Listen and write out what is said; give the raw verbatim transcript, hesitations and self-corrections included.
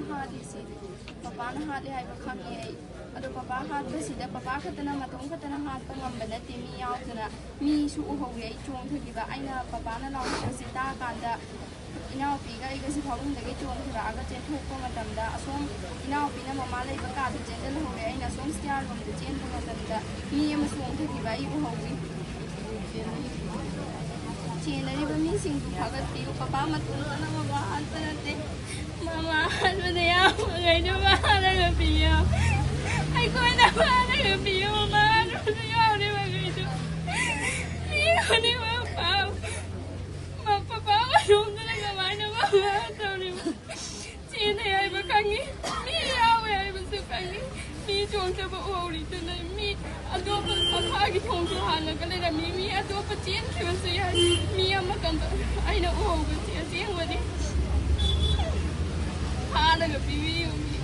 ꯍꯥꯠꯂꯤꯁꯤ ꯄꯄꯥꯅ ꯍꯥꯠꯂꯦ ꯍꯥꯏꯕ ꯈꯪꯉꯦ ꯑꯩ꯫ ꯑꯗꯣ ꯄꯄꯥ ꯍꯥꯠꯄꯁꯤꯗ ꯄꯄꯥ ꯈꯛꯇꯅ, ꯃꯇꯣꯝ ꯈꯛꯇꯅ ꯍꯥꯠꯄ ꯉꯝꯕ ꯅꯠꯇꯦ, ꯃꯤ ꯌꯥꯎꯗꯅ꯫ ꯃꯤꯁꯨ ꯎꯍꯧꯋꯦ ꯑꯩ ꯆꯣꯡꯊꯈꯤꯕ꯫ ꯑꯩꯅ ꯄꯄꯥꯅ ꯂꯥꯎꯔꯛꯄꯁꯦ ꯇꯥꯀꯥꯟꯗ ꯏꯅꯥꯎꯄꯤꯒ ꯑꯩꯒꯁꯦ ꯐꯃꯨꯡꯗꯒꯤ ꯆꯣꯡꯊꯔꯛꯑꯒ ꯆꯦꯟꯊꯣꯛꯄ ꯃꯇꯝꯗ, ꯑꯁꯣꯝ ꯏꯅꯥꯎꯄꯤꯅ ꯃꯃꯥ ꯂꯩꯕ ꯀꯥꯗ ꯆꯦꯟꯁꯤꯜꯍꯧꯔꯦ, ꯑꯩꯅ ꯑꯁꯣꯝ ꯁ꯭ꯇꯤꯌꯥꯔ ꯂꯣꯝꯗ ꯆꯦꯟꯕ ꯃꯇꯝꯗ ꯃꯤ ꯑꯃ ꯆꯣꯡꯊꯈꯤꯕ ꯑꯩ ꯎꯍꯧꯋꯤ꯫ ꯆꯦꯟꯅꯔꯤꯕ ꯃꯤꯁꯤꯡꯗꯨ ꯐꯥꯒꯠꯄꯤꯌꯨ꯫ ꯄꯄꯥ ꯃꯇꯣꯝꯇꯅ ꯃꯃꯥ ꯍꯥꯠꯄ ꯅꯠꯇꯦ, ꯃꯃꯥ ꯍꯥꯠꯄꯗ ꯌꯥꯝꯕꯈꯩꯗꯨ ꯐꯥꯔꯒ ꯄꯤꯌꯨ꯫ ꯑꯩꯈꯣꯏꯅ ꯐꯥꯔꯒ ꯄꯤꯌꯨ꯫ ꯃꯃꯥ ꯍꯥꯠꯄꯁꯨ ꯌꯥꯎꯔꯤꯕꯈꯩꯗꯨ ꯄꯤꯌꯨꯅꯦ ꯄꯄꯥ꯫ ꯄꯄꯥ ꯃꯇꯣꯝꯇꯅ ꯀꯃꯥꯏꯅ ꯃꯃꯥ ꯍꯥꯠꯇꯧꯔꯤꯕ? ꯆꯦꯟꯅꯩ ꯍꯥꯏꯕ ꯈꯪꯉꯤ, ꯃꯤ ꯌꯥꯎꯋꯦ ꯍꯥꯏꯕꯁꯨ ꯈꯪꯉꯤ꯫ ꯃꯤ ꯆꯣꯡꯊꯕ ꯎꯍꯧꯔꯤꯗꯨꯅ ꯃꯤ ꯑꯇꯣꯞꯄ ꯃꯈꯥꯒꯤ ꯊꯣꯡꯁꯨ ꯍꯥꯡꯉꯒ ꯂꯩꯔꯝꯃꯤ꯫ ꯃꯤ ꯑꯇꯣꯞꯄ ꯆꯦꯟꯈꯤꯕꯁꯨ ꯌꯥꯏ꯫ ꯃꯤ ꯑꯃꯈꯛꯇ ꯑꯩꯅ ꯎꯍꯧꯕꯁꯤ ꯑꯁꯦꯡꯕꯗꯤ ꯐꯥꯔꯒ ꯄꯤꯕꯤꯌꯨ꯫ ꯃꯤ